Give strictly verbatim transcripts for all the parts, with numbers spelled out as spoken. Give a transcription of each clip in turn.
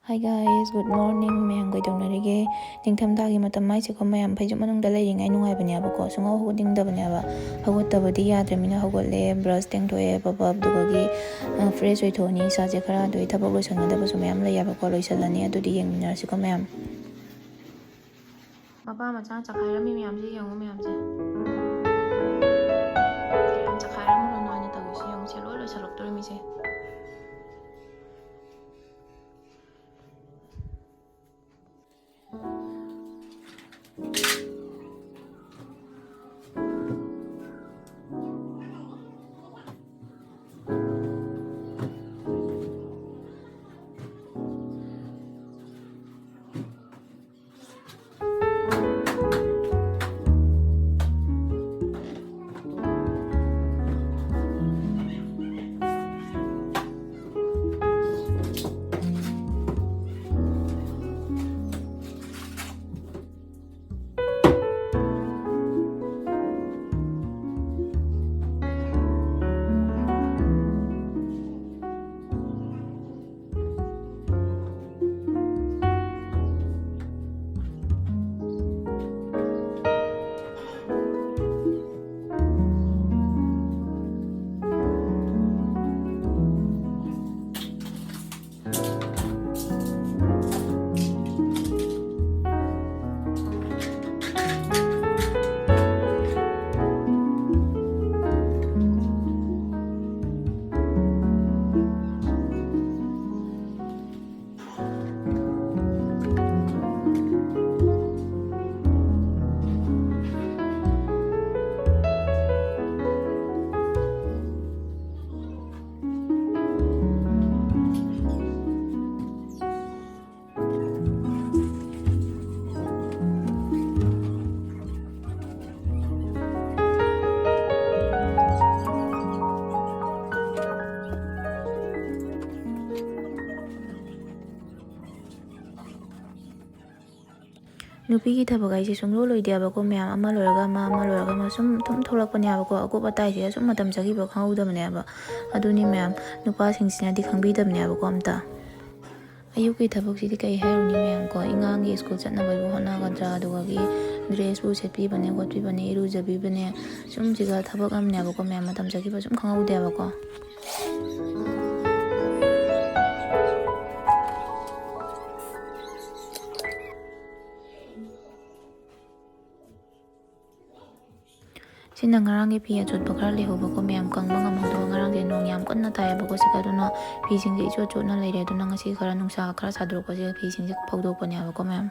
Hi guys, good morning. ꯃꯌꯥꯝ ꯀꯩꯗꯧꯅꯔꯤꯒꯦ? ꯅꯤꯡꯊꯝꯊꯥꯒꯤ ꯃꯇꯝ ꯍꯥꯏꯁꯦꯀꯣ ꯃꯌꯥꯝ, ꯐꯩꯖꯨꯞ ꯃꯅꯨꯡꯗ ꯂꯩꯔꯤꯉꯩ ꯅꯨꯡꯉꯥꯏꯕꯅꯦꯕꯀꯣ, ꯁꯨꯡꯍꯧ ꯍꯧꯒꯠꯅꯤꯡꯗꯕꯅꯦꯕ꯫ ꯍꯧꯒꯠꯇꯕꯗꯤ ꯌꯥꯗ꯭ꯔꯃꯤꯅ ꯍꯧꯒꯠꯂꯦ, ꯕ꯭ꯔꯁ ꯇꯦꯡꯊꯣꯛꯑꯦ, ꯄꯞ ꯄꯞ, ꯑꯗꯨꯒꯒꯤ ꯐ꯭ꯔꯦꯁ ꯑꯣꯏꯊꯣꯛꯑꯅꯤ ꯏꯁꯥꯁꯦ꯫ ꯈꯔ ꯑꯗꯨꯒꯤ ꯊꯕꯛ ꯂꯣꯏꯁꯟꯒꯗꯕꯁꯨ ꯃꯌꯥꯝ ꯂꯩꯌꯦꯕꯀꯣ, ꯂꯣꯏꯁꯜꯂꯅꯤ꯫ ꯑꯗꯨꯗꯤ ꯌꯦꯡꯃꯤꯟꯅꯔꯁꯤꯀꯣ ꯃꯌꯥꯝ꯫ ꯃꯄꯥ ꯃꯆꯥ ꯆꯈꯥꯏꯔꯝꯃꯤ ꯃꯌꯥꯝꯁꯦ ꯌꯦꯡꯉꯣ, ꯃꯌꯥꯝꯁꯦ꯫ ꯌꯥꯝ ꯆꯈꯥꯏꯔꯝꯃꯨꯔꯣ ꯅꯣꯏꯅ ꯇꯧꯔꯤꯁꯦ ꯌꯦꯡꯉꯨꯁꯦ, ꯂꯣꯏ ꯂꯣꯏꯁꯜꯂꯛꯇꯣꯔꯦ ꯃꯤꯁꯦ꯫ ꯅꯨꯄꯤꯒꯤ ꯊꯕꯛ ꯍꯥꯏꯁꯦ ꯁꯨꯡꯂꯣꯏ ꯂꯣꯏꯗꯦꯕꯀꯣ ꯃꯌꯥꯝ, ꯑꯃ ꯂꯣꯏꯔꯒ ꯑꯃ, ꯑꯃ ꯂꯣꯏꯔꯒ ꯑꯃ ꯁꯨꯝ ꯑꯗꯨꯝ ꯊꯣꯛꯂꯛꯄꯅꯦꯕꯀꯣ꯫ ꯑꯀꯨꯞ ꯑꯇꯥꯏꯁꯦ ꯁꯨꯝ ꯃꯇꯝ ꯆꯠꯈꯤꯕ ꯈꯪꯍꯧꯗꯕꯅꯦꯕ꯫ ꯑꯗꯨꯅꯤ ꯃꯌꯥꯝ, ꯅꯨꯄꯥꯁꯤꯡꯁꯤꯅꯗꯤ ꯈꯪꯕꯤꯗꯕꯅꯦꯕꯀꯣ ꯑꯝꯇ꯫ ꯑꯌꯨꯛꯀꯤ ꯊꯕꯛꯁꯤꯗꯤ ꯀꯩ ꯍꯥꯏꯔꯨꯅꯤ ꯃꯌꯥꯝ ꯀꯣ, ꯑꯉꯥꯡꯒꯤ ꯁ꯭ꯀꯨꯜ ꯆꯠꯅꯕꯕꯨ ꯍꯣꯠꯅꯒꯗ꯭ꯔꯥ, ꯑꯗꯨꯒ dressꯄꯨ ꯁꯦꯠꯄꯤꯕꯅꯦ, ꯈꯣꯠꯄꯤꯕꯅꯦ, ꯏꯔꯨꯖꯕꯤꯕꯅꯦ, ꯁꯨꯝ ꯁꯤꯒ ꯊꯕꯛ ꯑꯃꯅꯦꯕꯀꯣ ꯃꯌꯥꯝ, ꯃꯇꯝ ꯆꯠꯈꯤꯕ ꯁꯨꯝ ꯈꯪꯍꯧꯗꯦꯕꯀꯣ꯫ ꯁꯤꯅ ꯉꯔꯥꯡꯒꯤ ꯐꯤ ꯑꯆꯣꯠꯄ ꯈꯔ ꯂꯩꯍꯧꯕꯀꯣ ꯃꯌꯥꯝ, ꯀꯪꯕ ꯉꯝꯍꯧꯗꯕ꯫ ꯉꯔꯥꯡꯁꯦ ꯅꯣꯡ ꯌꯥꯝ ꯀꯟꯅ ꯇꯥꯏꯌꯦꯕꯀꯣ ꯁꯤꯗ, ꯑꯗꯨꯅ ꯐꯤꯁꯤꯡꯁꯦ ꯏꯆꯣꯠ ꯆꯣꯠꯅ ꯂꯩꯔꯦ꯫ ꯑꯗꯨꯅ ꯉꯁꯤ ꯈꯔ ꯅꯨꯡꯁꯥ ꯈꯔ ꯁꯥꯗꯣꯔꯛꯄꯁꯤꯗ ꯐꯤꯁꯤꯡꯁꯦ ꯐꯧꯗꯣꯛꯄꯅꯦꯕꯀꯣ ꯃꯌꯥꯝ꯫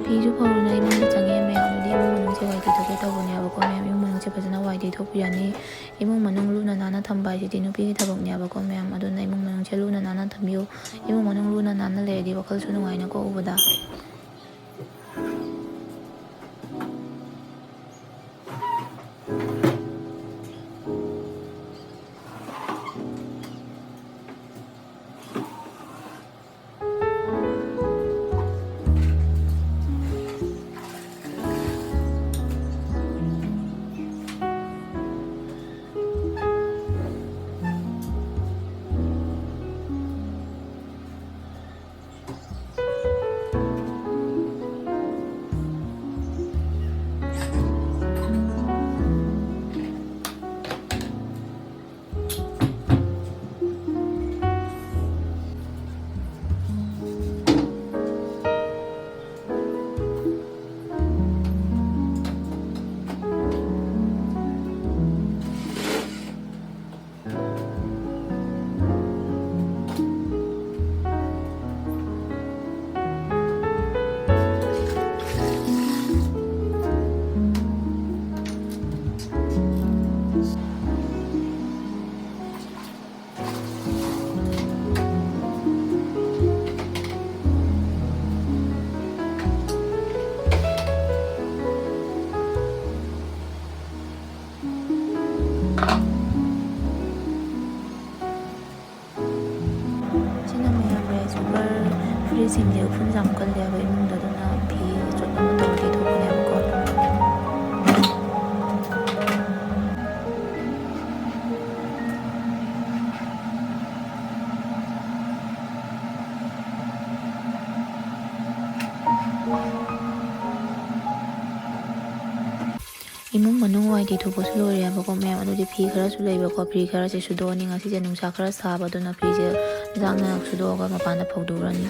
ꯐꯤꯁꯨ ꯐꯧꯔꯨꯅ ꯏꯃꯨꯡꯗ ꯆꯪꯉꯦ꯫ ꯃꯌꯥꯝꯗꯤ ꯏꯃꯨꯡ ꯃꯅꯨꯡꯁꯦ ꯋꯥꯏ ꯇꯩꯊꯣꯛꯀꯦ ꯇꯧꯕꯅꯦꯕꯀꯣ ꯃꯌꯥꯝ꯫ ꯏꯃꯨꯡ ꯃꯅꯨꯡꯁꯦ ꯐꯖꯅ ꯋꯥꯏ ꯇꯩꯊꯣꯛꯄꯤꯔꯅꯤ꯫ ꯏꯃꯨꯡ ꯃꯅꯨꯡ ꯂꯨꯅ ꯅꯥꯟꯅ ꯊꯝꯕ ꯍꯥꯏꯁꯤꯗꯤ ꯅꯨꯄꯤꯒꯤ ꯊꯕꯛꯅꯦꯕꯀꯣ ꯃꯌꯥꯝ꯫ ꯑꯗꯨꯅ ꯏꯃꯨꯡ ꯃꯅꯨꯡꯁꯦ ꯂꯨꯅ ꯅꯥꯟꯅ ꯊꯝꯕꯤꯌꯨ꯫ ꯏꯃꯨꯡ ꯃꯅꯨꯡ ꯂꯨꯅ ꯅꯥꯟꯅ ꯂꯩꯔꯗꯤ ꯋꯥꯈꯜꯁꯨ ꯅꯨꯡꯉꯥꯏꯅꯀꯣ ꯎꯕꯗ꯫ ꯁꯤꯡꯁꯦ ꯎꯐꯨꯟ ꯌꯥꯝ ꯀꯜꯂꯦꯕ ꯏꯃꯨꯡꯗ, ꯑꯗꯨꯅ ꯐꯤ ꯑꯆꯣꯠꯄ ꯑꯃ ꯇꯧꯔ ꯇꯩꯊꯣꯛꯄꯅꯦꯕꯀꯣ꯫ ꯏꯃꯨꯡ ꯃꯅꯨꯡ ꯋꯥꯏ ꯇꯩꯊꯣꯛꯄꯁꯨ ꯂꯣꯏꯔꯦꯕꯀꯣ ꯃꯌꯥꯝ꯫ ꯑꯗꯨꯗꯤ ꯐꯤ ꯈꯔꯁꯨ ꯂꯩꯕꯀꯣ, ꯐꯤ ꯈꯔꯁꯦ ꯁꯨꯗꯣꯛꯑꯅꯤ꯫ ꯉꯁꯤꯁꯦ ꯅꯨꯡꯁꯥ ꯈꯔ ꯁꯥꯕ, ꯑꯗꯨꯅ ꯐꯤꯁꯦ ꯌꯥꯡꯅ ꯁꯨꯗꯣꯛꯑꯒ ꯃꯄꯥꯟꯗ ꯐꯧꯗꯣꯛꯎꯔꯅꯤ꯫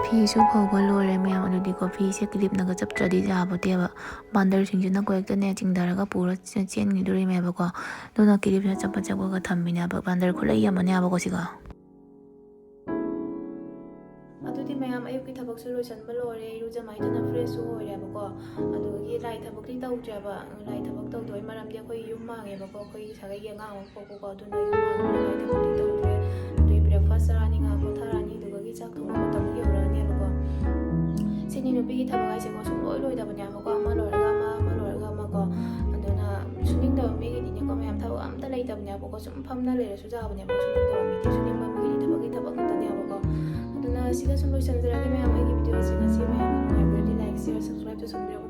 ꯐꯤꯁꯨ ꯐꯧꯕ ꯂꯣꯏꯔꯦ ꯃꯌꯥꯝ꯫ ꯑꯗꯨꯗꯤꯀꯣ ꯐꯤꯁꯦ ꯀ꯭ꯂꯤꯞꯅꯒ ꯆꯞꯇ꯭ꯔꯗꯤ ꯌꯥꯕꯣꯇꯦꯕ꯫ ꯕꯥꯟꯗꯔꯁꯤꯡꯁꯤꯅꯀꯣ ꯍꯦꯛꯇꯅꯦ ꯆꯤꯡꯊꯔꯒ ꯄꯨꯔ ꯆꯦꯟꯈꯤꯗꯣꯔꯤꯃꯦꯕꯀꯣ꯫ ꯑꯗꯨꯅ ꯀ꯭ꯂꯤꯞꯁꯤꯅ ꯆꯞꯄ ꯆꯞꯄꯒ ꯊꯝꯃꯤꯅꯦꯕ꯫ ꯕꯥꯟꯗꯔ ꯈꯨꯂꯩ ꯑꯃꯅꯦꯕꯀꯣ ꯁꯤꯒ꯫ ꯑꯗꯨꯗꯤ ꯃꯌꯥꯝ ꯑꯌꯨꯛꯀꯤ ꯊꯕꯛꯁꯨ ꯂꯣꯏꯁꯤꯟꯕ ꯂꯣꯏꯔꯦ, ꯏꯔꯨꯖ ꯃꯥꯏꯗꯅ ꯐ꯭ꯔꯦꯁꯁꯨ ꯑꯣꯏꯔꯦꯕꯀꯣ꯫ ꯑꯗꯨꯗꯒꯤ ꯂꯥꯏ ꯊꯕꯛꯇꯤ ꯇꯧꯗ꯭ꯔꯦꯕ꯫ ꯂꯥꯏ ꯊꯕꯛ ꯇꯧꯗꯕꯩ ꯃꯔꯝꯗꯤ ꯑꯩꯈꯣꯏ ꯌꯨꯝ ꯍꯥꯡꯉꯦꯕꯀꯣ, ꯑꯩꯈꯣꯏꯒꯤ ꯁꯥꯒꯩꯒꯤ ꯑꯉꯥꯡ ꯑꯃ ꯄꯣꯛꯄꯀꯣ, ꯑꯗꯨꯅ ꯌꯨꯝ ꯍꯥꯡꯉꯒ ꯂꯥꯏ ꯊꯕꯛꯇꯤ ꯇꯧꯗ꯭ꯔꯦ꯫ ꯑꯗꯨꯒꯤ ꯕ꯭ꯔꯦꯛꯐꯥꯁ ꯆꯥꯔꯅꯤ, ꯉꯥꯏꯍꯥꯛ ꯄꯣꯊꯥꯔꯅꯤ, ꯑꯗꯨꯗꯒꯤ ꯆꯥꯛ ꯊꯣꯡꯕ ꯃꯇꯝ ꯌꯧꯔꯛꯑꯅꯦꯕꯀꯣ꯫ ꯁꯤꯅꯤ ꯅꯨꯄꯤꯒꯤ ꯊꯕꯛ ꯍꯥꯏꯁꯦꯀꯣ, ꯁꯨꯡꯂꯣꯏ ꯂꯣꯏꯗꯕꯅꯦꯕꯀꯣ, ꯑꯃ ꯂꯣꯏꯔꯒ ꯑꯃ, ꯑꯃ ꯂꯣꯏꯔꯒ ꯑꯃꯀꯣ꯫ ꯑꯗꯨꯅ ꯁꯨꯅꯤꯡꯗꯕ ꯃꯤꯒꯤꯗꯤꯅꯦꯀꯣ ꯃꯌꯥꯝ, ꯊꯕꯛ ꯑꯝꯇ ꯂꯩꯇꯕꯅꯦꯕꯀꯣ꯫ ꯁꯨꯝ ꯐꯝꯅ ꯂꯩꯔꯁꯨ ꯌꯥꯕꯅꯦꯕ, ꯁꯨꯅꯤꯡꯗꯕ ꯃꯤꯗꯤ꯫ ꯁꯨꯅꯤꯡꯕ ꯃꯤꯒꯤꯗꯤ ꯊꯕꯛꯀꯤ ꯊꯕꯛ ꯉꯥꯛꯇꯅꯦꯕꯀꯣ꯫ ꯑꯗꯨꯅ ꯁꯤꯗ ꯁꯨꯝ ꯂꯣꯏꯁꯤꯟꯖꯔꯒꯦ ꯃꯌꯥꯝ, ꯑꯩꯒꯤ ꯚꯤꯗꯤꯑꯣꯁꯦ ꯉꯁꯤ꯫ ꯃꯌꯥꯝꯅ ꯅꯨꯡꯉꯥꯏꯕꯤꯔꯗꯤ ꯂꯥꯏꯛ, ꯁꯤꯌꯔ, ꯁꯕꯁꯀ꯭ꯔꯥꯏꯕꯇꯨ ꯁꯨꯝ ꯕꯤꯔꯣ꯫